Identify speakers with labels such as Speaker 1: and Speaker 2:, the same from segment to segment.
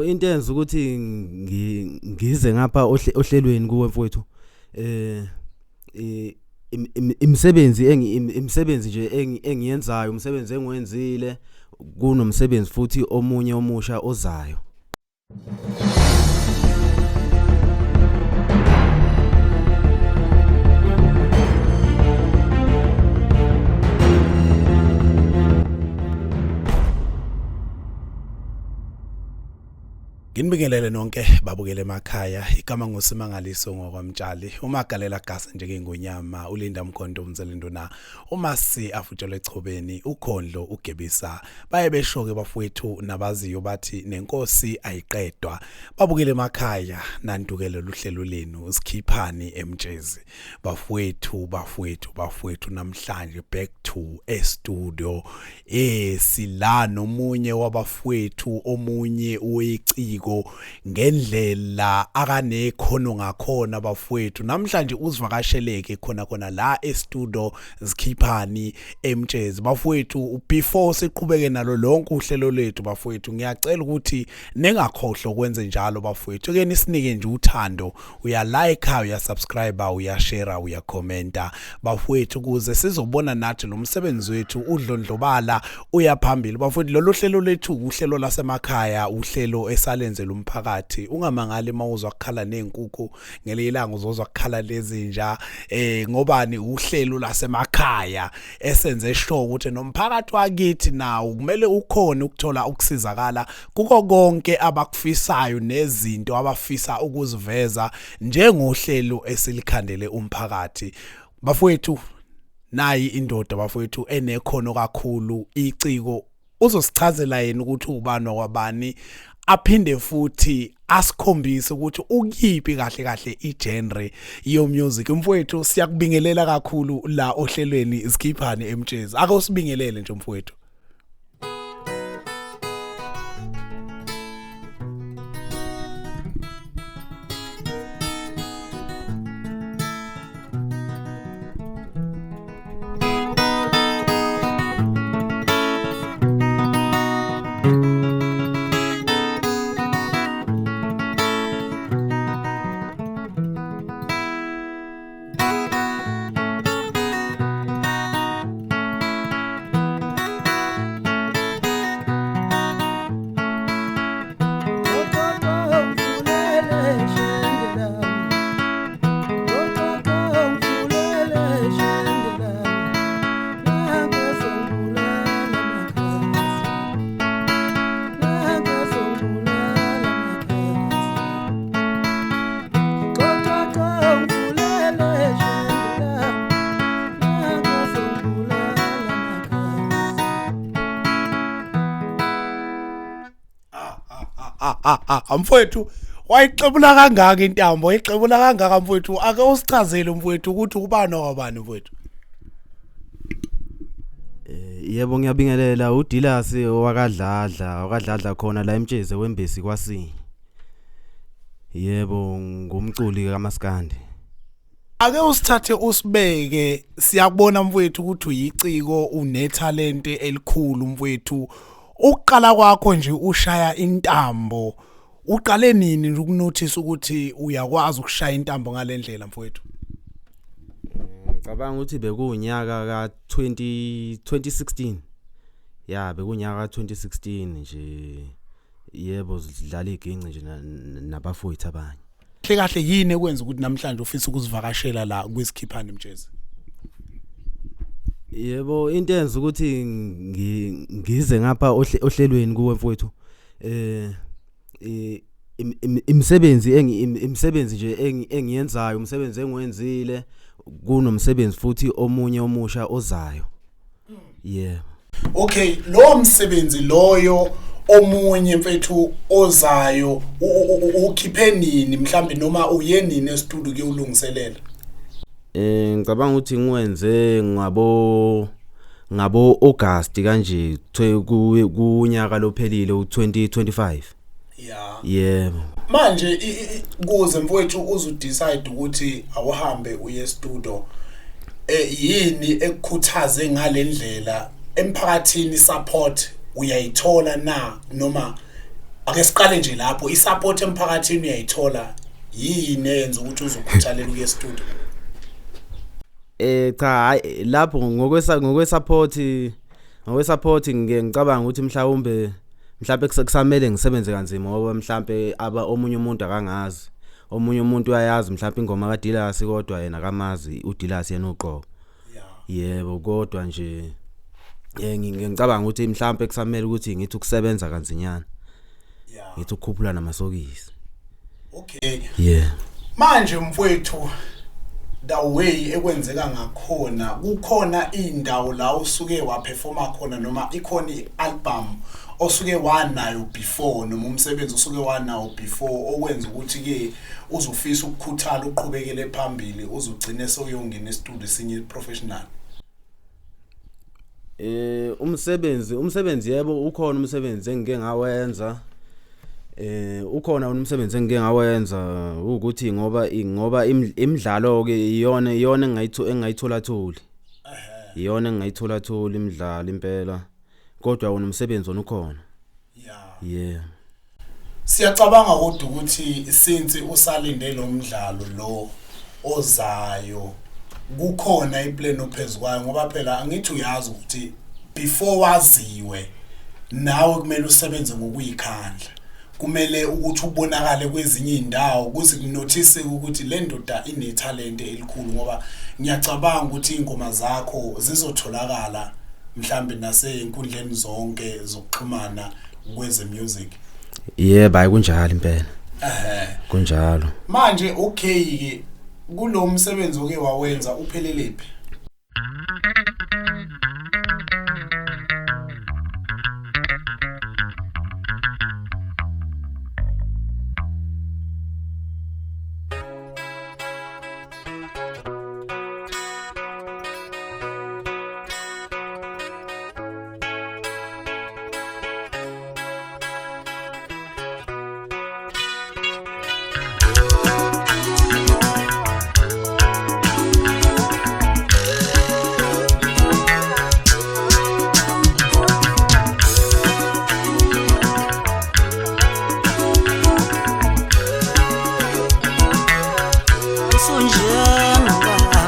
Speaker 1: Into enza ukuthi ngize ngapha ohlelweni kuwe mfowethu, imisebenzi imisebenzi nje engiyenzayo, umsebenzi engiwenzile, kunomsebenzi futhi omunye omusha ozayo.
Speaker 2: Nginibingelele nonke babukele emakhaya. Igama nguSimangaliso ngokwaMtshali, umagalela gasa njengengonyama, uLinda Mkhonto umzelinduna, umasi afutshelwe echobeni, ukhondlo ugebisa. Baye besho-ke bafowethu nabaziyo bathi nenkosi ayiqedwa. Babukele emakhaya, nantuke lolu hlelo lenu Sikhiphani Emtshezi. Bafowethu, bafowethu, bafowethu, namhlanje back to e studio. Sila nomunye wabafowethu, omunye weciko ngendlela akanekhono ngakhona bafowethu. Namhlanje uzivakasheleke khona khona la e studio Sikhiphani Emtshezi. Bafowethu, before siqhubeke nalo lonke uhlelo lethu bafowethu, ngiyacela ukuthi ningakhohlwa ukwenze njalo bafowethu. Ake nisinike nje uthando, uya like, uya subscribe, uya share, uya commenta bafowethu, ukuze sizobona nathi lo msebenzi wethu udlondlobala uya phambili bafowethu. Lolu hlelo lethu uhlelo lasemakhaya, uhlelo esalenzela umphakathi. Ungamangali mawuzwa kukhala nezinkukhu ngelinye ilanga, uzozwa kukhala lezinja, ngobani? Uhlelo lasemakhaya esenze sure ukuthi nomphakathi wakithi nawo kumele ukhone ukuthola ukusizakala kuko konke abakufisayo nezinto abafisa ukuziveza njengohlelo esilikhandele umphakathi. Bafowethu, nayi indoda bafowethu enekhono kakhulu, iciko. Uzosichazela yena ukuthi ubani wakwabani, aphinde futhi asikhombise ukuthi ukuyiphi kahle kahle igenre yo music. Mfowethu, siyakubingelela kakhulu la ohlelweni Sikhiphani Emtshezi. Ake usibingelele nje mfowethu. Mfowethu, wayixebula kangaka intambo, wayixebula kangaka mfowethu. Ake usichazele mfowethu ukuthi ubani wakwabani mfowethu.
Speaker 1: Yebo, ngiyabingelela. uDilasi wakadladla, wakadladla khona la eMtshezi wembesi kwasi. Yebo, ngumculi kaMaskandi.
Speaker 2: Ake usithathe usibeke, siyakubona mfowethu ukuthi uyiciko, unethalente elikhulu mfowethu. Ukuqala kwakho nje ushaya intambo, uqale nini nje ukunothisa ukuthi uyakwazi ukushaya intambo ngalendlela mfowethu?
Speaker 1: Ngicabanga ukuthi bekuwunyaka ka 20 2016. Ya, bekunyaka ka 2016 nje. Yebo, sidlala iginci nje nabafowethu abanye.
Speaker 2: Kahle kahle yini ekwenza ukuthi namhlanje ufisa ukuzivakashela la kwiSikhiphani Mtshezi?
Speaker 1: Yebo, into enza ukuthi ngize ngapha ohlelweni kuwe mfowethu, imisebenzi imisebenzi nje engiyenzayo, umsebenzi engiwenzile, kunomsebenzi futhi omunye omusha ozayo. Yebo.
Speaker 2: Okay, lo msebenzi loyo omunye mfethu ozayo ukhiphe nini mhlambe, noma uye nini e-studio kuyolungiselela?
Speaker 1: Ngicabanga ukuthi ngiwenze ngabo August kanje kunyaka lophelile u2025. Yebo.
Speaker 2: Manje kuze mfowethu uzu decide ukuthi awuhambe uye e-studio, yini ekukhuthaze ngalendlela? Emphakathini support uyayithola na, noma Ake siqale nje lapho, i-support emphakathini uyayithola yini eyenza ukuthi uzokhuthalela ukuya e-studio?
Speaker 1: Cha, hayi, lapho ngokwe support ngike ngicabanga ukuthi mhlawumbe mhlawumbe kusamele ngisebenze kanzima, ngoba mhlambe aba omunye umuntu akangazi, omunye umuntu uyayazi mhlawumbe ingoma kaDilasi, kodwa yena akamazi uDilasi yena uqobo. Yebo, kodwa nje ngicabanga ukuthi mhlawumbe kusamele ukuthi ngithi ukusebenza kanzinyana, ngithi ukukhuphula namasokisi. Yeah.
Speaker 2: Manje mfowethu, the way ekwenzeka ngakhona, kukhona indawo la usuke waperforma khona noma ikhona i-album osuke wanayo before, noma umsebenzi osuke wanawo before, okwenza ukuthi ke uzofisa ukukhuthala uqhubekele phambili, uzugcine sewuyongena e-studio sinye professional?
Speaker 1: Umsebenzi, yebo, ukhona umsebenzi engike ngawenza. Ukhona umsebenzi engike ngawenza ukuthi ngoba imidlalo ke iyona engayithola tholi. Iyona engayithola tholi imidlalo impela. Kodwa wona umsebenzi wona ukhona. Yeah.
Speaker 2: Siyacabanga kodwa ukuthi since usalinde lo mdlalo lo ozayo, kukhona iplan ophezukwayo, ngoba phela angithi uyazi ukuthi before waziwe nawe kumele usebenze ngokuyikhandla, kumele ukuthi ubonakale kwezinye indawo kuze kunothise ukuthi le ndoda inethalente elikhulu, ngoba ngiyacabanga ukuthi ingoma zakho zizotholakala mhlambe nasey'nkundleni zonke zokuxhumana kweze music.
Speaker 1: Yebo, hayi, kunjalo impela. Kunjalo.
Speaker 2: Manje okay ke, kulo msebenzi oke wawenza uphelelephi?
Speaker 3: Usunjengobaba,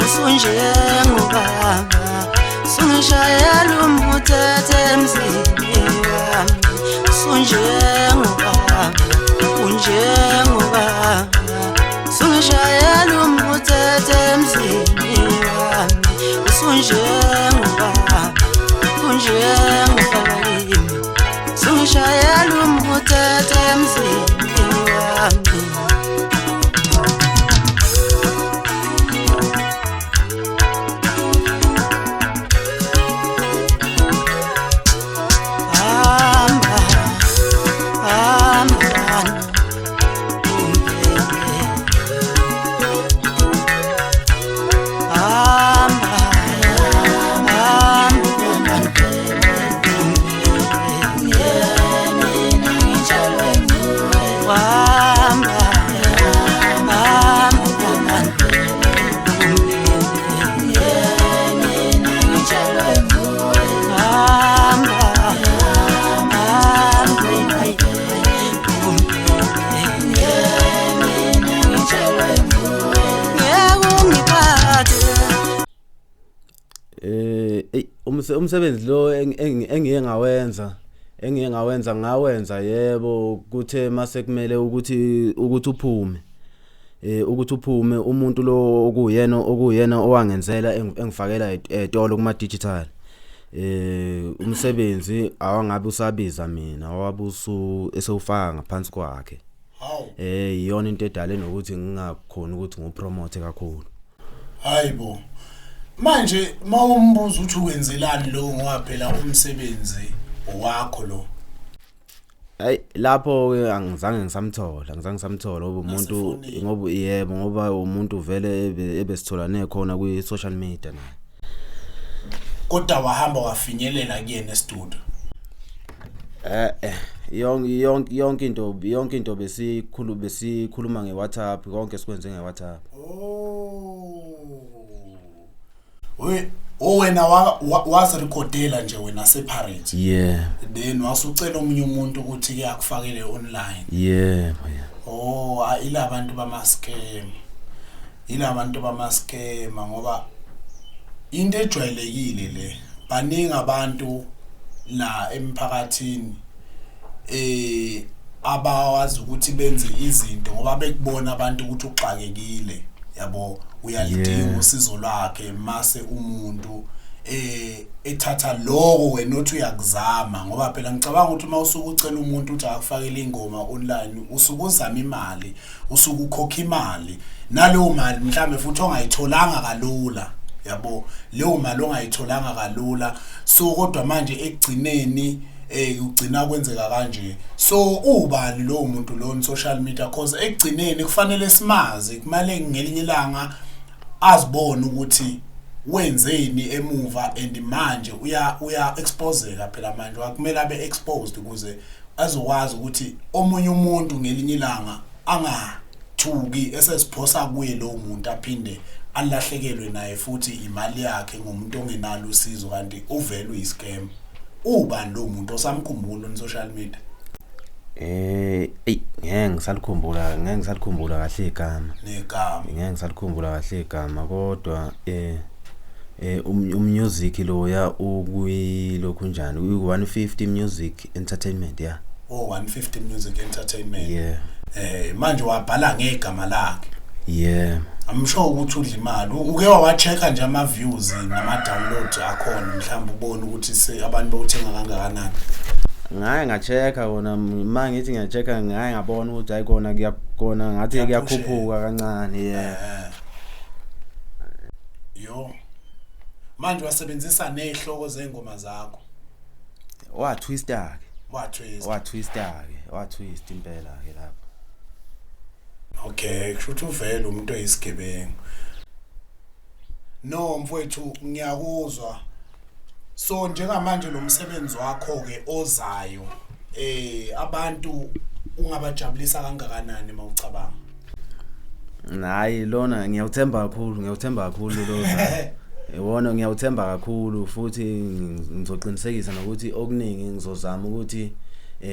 Speaker 3: usunjengobaba, sungishayela umuthethe emzini wami. Usunjengobaba, unjengobaba, sungishayela umuthethe emzini wami. Usunjengobaba, unjengobaba kimi, sungishayela umuthethe emzini wami. Hamba, hamba, umbhele. Hamba, hamba, umbhele. Hamba, hamba, umbhele. Hamba, hamba, umbhele. Ngeke ungiphathe.
Speaker 1: Ey, umsebenzi lo engiye ngawenza ngawenza, yebo, kuthe mase kumele ukuthi uphume umuntu lo okuyena owangenzela engifakela etolo kuma digital, umsebenzi awangabe usabiza mina, wabusu esewufaka ngaphansi kwakhe.
Speaker 2: Hawu.
Speaker 1: Iyona into edale nokuthi ngingakhona ukuthi ngipromote kakhulu.
Speaker 2: Hayibo, manje mawumbuza ukuthi ukwenzelani lo, ngoba phela umsebenzi wakho lo?
Speaker 1: Hayi, lapho ke angizange ngisamthola ngoba umuntu
Speaker 2: Nasefonini.
Speaker 1: Ngoba yebo, ngoba umuntu vele ebesitholane khona kwi social media naye.
Speaker 2: Kodwa wahamba wafinyelela kuyena e-studio?
Speaker 1: Yonke into besikhuluma ngeWhatsApp, konke sikwenze ngeWhatsApp.
Speaker 2: Oh, we O wena wazirekhodela nje wena separate?
Speaker 1: Yeah.
Speaker 2: Then wasucela omunye umuntu ukuthi ke akufakele online?
Speaker 1: Yeah.
Speaker 2: Oh, ilabantu bama scam, ilabantu bama scam, ngoba into ejwayelekile le, baningi abantu la emphakathini abawazi ukuthi benze izinto ngoba bekubona abantu ukuthi uxakekile, yabo, uyalidinga usizo lwakhe, mase umuntu ethatha lokho wena othi uyakuzama, ngoba phela ngicabanga ukuthi uma usuke ucela umuntu ukuthi akufakele ingoma online, usuke uzama imali, usuke ukhokha imali, naleyo mali mhlambe futhi ongayitholanga kalula, yabo, leyo mali ongayitholanga kalula. So kodwa manje ekugcineni ugcina kwenzeka kanje. So ubani lo muntu lo on social media? Cause ekugcineni kufanele simazi, kumele ngelinye ilanga azibone ukuthi wenzeni emuva, and manje uya exposeka phela manje, akumele abe exposed ukuze azokwazi ukuthi omunye umuntu ngelinye ilanga angathuki esesiphosa kuye lo muntu, aphinde alahlekelwe naye futhi imali yakhe ngomuntu ongenalo usizo kanti uvele uyiscam. Ubani lo muntu osamkhumbula on social media?
Speaker 1: Ey, ngeke ngisalikhumbula kahle igama.
Speaker 2: Negama.
Speaker 1: Ngeke ngisalikhumbula kahle igama, kodwa umusic loya ukuyilokhu njani, uyi 150 Music Entertainment, yeah.
Speaker 2: Oh, 150 Music Entertainment.
Speaker 1: Yeah.
Speaker 2: Manje wabhala ngegama lakhe?
Speaker 1: Yeah.
Speaker 2: I'm sure ukuthi udla imali. Uke wawa-check-a nje ama views nama download akhona, mhlawumbe ubone ukuthi se abantu bawuthenga kangakanani?
Speaker 1: Ngaye nga-check-a kona, ma ngithi ngiya-check-a, ngaye ngabona ukuthi hayi, kona kuyakona ngathi
Speaker 2: Kuyaphusheka.
Speaker 1: Kuyakhuphuka kancane, yeah.
Speaker 2: Yo, manje wasebenzisa nezihloko zengoma zakho?
Speaker 1: Wa-twista ke.
Speaker 2: Wa-twist.
Speaker 1: Wa-twista ke, wa-twist impela ke lapho.
Speaker 2: Okay, kusho ukuthi uvele umuntu oyisigebengu. No mfowethu, ngiyakuzwa. So njengamanje lo msebenzi wakho ke ozayo, abantu ungabajabulisa kangakanani mawucabanga?
Speaker 1: Hayi, lona ngiyawuthemba kakhulu, ngiyawuthemba kakhulu lo yibona, ngiyawuthemba kakhulu, futhi ngizoqinisekisa nokuthi okuningi ngizozama ukuthi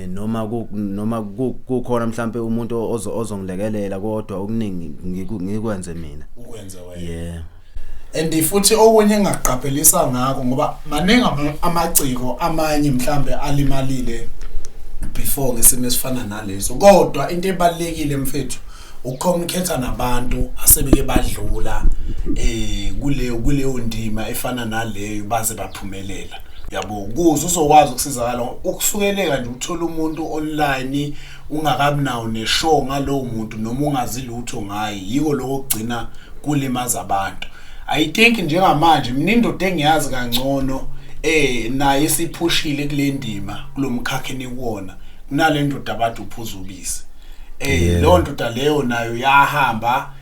Speaker 1: noma kukhona mhlambe umuntu ozongilekelela, kodwa okuningi ngikwenze mina.
Speaker 2: Ukwenze wena.
Speaker 1: Yeah.
Speaker 2: And futhi okunye engaqaphelisa ngakho, ngoba maningi amaciko amanye mhlambe alimalile before ngesimo esifana naleso, kodwa into ebalekile mfethu ukucommunicate nabantu asebeke badlula kuleyo ndima efana naleyo baze baphumelela, yabo, ukuze uzokwazi ukusizakala. Ukusukeleka nje uthola umuntu online ungakabi nawo neshow ngalowo muntu noma ungazi lutho ngaye, yiko lokho okugcina kulimaza abantu. I think njengamanje mina indoda engiyazi kangcono naye siphushile kule ndima, kulomkhakha enikuwona, kunale ndoda abathi uphuza ubisi. Leyo ndoda leyo nayo yahamba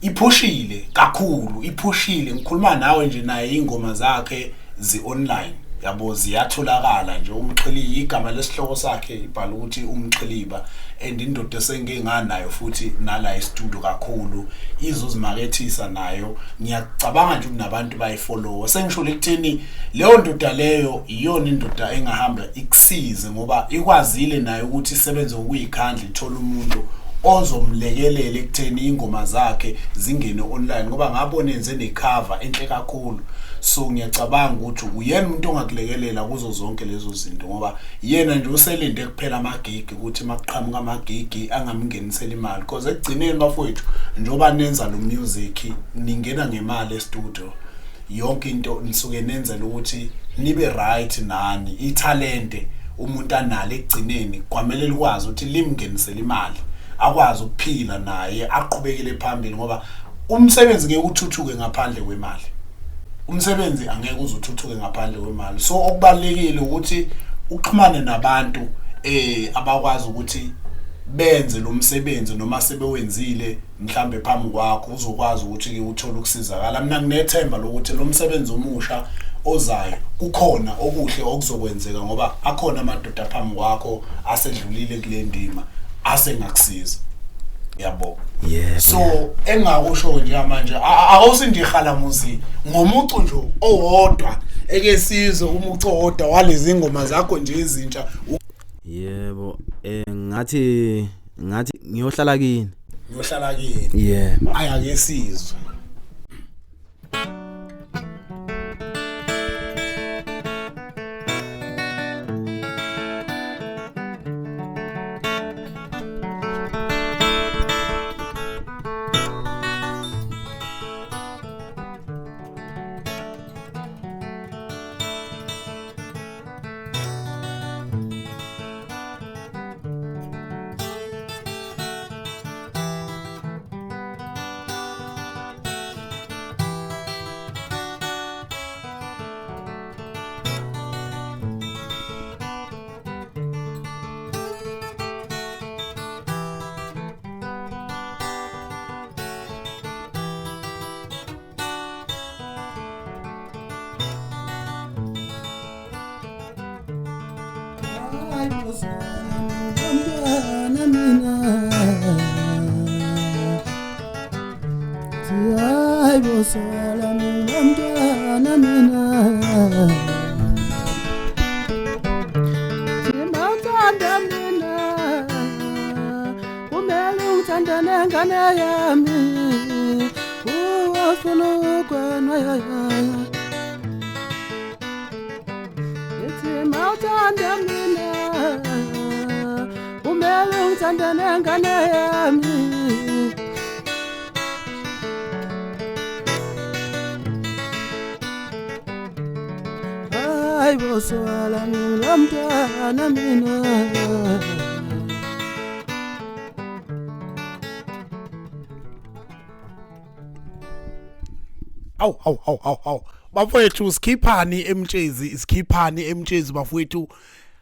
Speaker 2: iphushile kakhulu, iphushile. Ngikhuluma nawe nje naye ingoma zakhe zi online, yabo, ziyatholakala nje. Umxhiliba igama lesihloko sakhe, ibhala ukuthi Umxhiliba, and indoda esengike nganayo futhi nala e-studio kakhulu izozimakethisa nayo. Ngiyacabanga nje ukuthi nabantu bayifollow. Sengisho lekutheni leyo ndoda leyo iyona indoda engahamba ikusize, ngoba ikwazile nayo ukuthi isebenze ngokuyikhandla, ithola umuntu ozomlekelela ekutheni ingoma zakhe zingene online, ngoba ngabona enze necover enhle kakhulu. So ngiyacabanga ukuthi uyena umuntu ongakulekelela kuzo zonke lezo zinto, ngoba yena nje uselinde kuphela amagigi, ukuthi makuqhamuka amagigi angamngenisela imali, because ekugcineni bafowethu, njengoba nenza lo music, ningena ngemali e-studio, yonke into nisuke nenzela ukuthi nibe right nani. Ithalente umuntu analo ekugcineni kwamele likwazi ukuthi limngenisele imali, akwazi ukuphila naye, aqhubekele phambili, ngoba umsebenzi ngeke uthuthuke ngaphandle kwemali, umsebenzi angeke uze uthuthuke ngaphandle kwemali. So okubalekile ukuthi uxhumane nabantu abakwazi ukuthi benze lo msebenzi noma sebewenzile mhlambe phambi kwakho, uzokwazi ukuthi ke uthole ukusizakala. Mina nginethemba lokuthi lo msebenzi omusha ozayo kukhona okuhle okuzokwenzeka, ngoba akhona amadoda phambi kwakho asedlulile kule ndima asengakusiza. Yabo.
Speaker 1: Yebo.
Speaker 2: So engakusho nje manje awusindi ihalamuzi ngomucu nje owodwa eke sizwe umucu owodwa walezi ngoma zakho nje ezintsha.
Speaker 1: Yebo, ngathi ngiyohlala kini.
Speaker 2: Ngiyohlala kini.
Speaker 1: Yebo.
Speaker 2: Ayake sizwe.
Speaker 3: Mntwana mina Hayi bosala mina mntwana mina Simawuthanda mina kumele ungithande nengane yami uwafuna ukwenwa Ngithi mawuthanda mina kumele ungithande nengane yami. Hayi boswala mina mntwana mina.
Speaker 2: Aw aw aw aw aw. Bafowethu sikhiphani emtshezi, sikhiphani emtshezi bafowethu.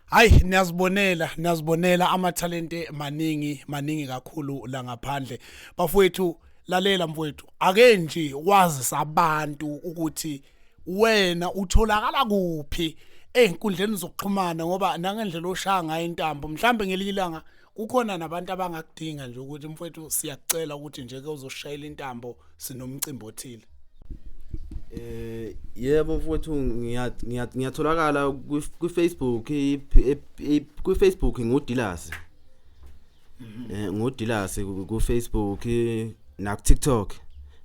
Speaker 2: Hayi niyazibonela, niyazibonela amathalente maningi, maningi kakhulu la ngaphandle. Bafowethu lalela mfowethu, ake nje wazisa abantu ukuthi wena utholakala kuphi ey'nkundleni zokuxhumana ngoba nangendlela oshaya ngayo intambo mhlambe ngelinye ilanga kukhona nabantu abangakudinga nje ukuthi mfowethu siyakucela ukuthi nje ke uzoshayela intambo sinomcimbi othile.
Speaker 1: Yebo mfowethu, ngiyatholakala ku Facebook, ku Facebook nguDilasi. NguDilasi ku Facebook na ku TikTok.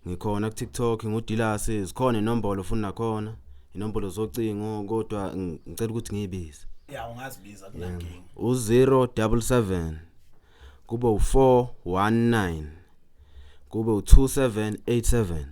Speaker 1: Ngikhona ku TikTok nguDilasi, zikhona inombolo futhi nakhona, inombolo zocingo kodwa ngicela ukuthi ngiyibize.
Speaker 2: Ya ungazibiza kunankinga.
Speaker 1: U077 kube u419 kube u2787.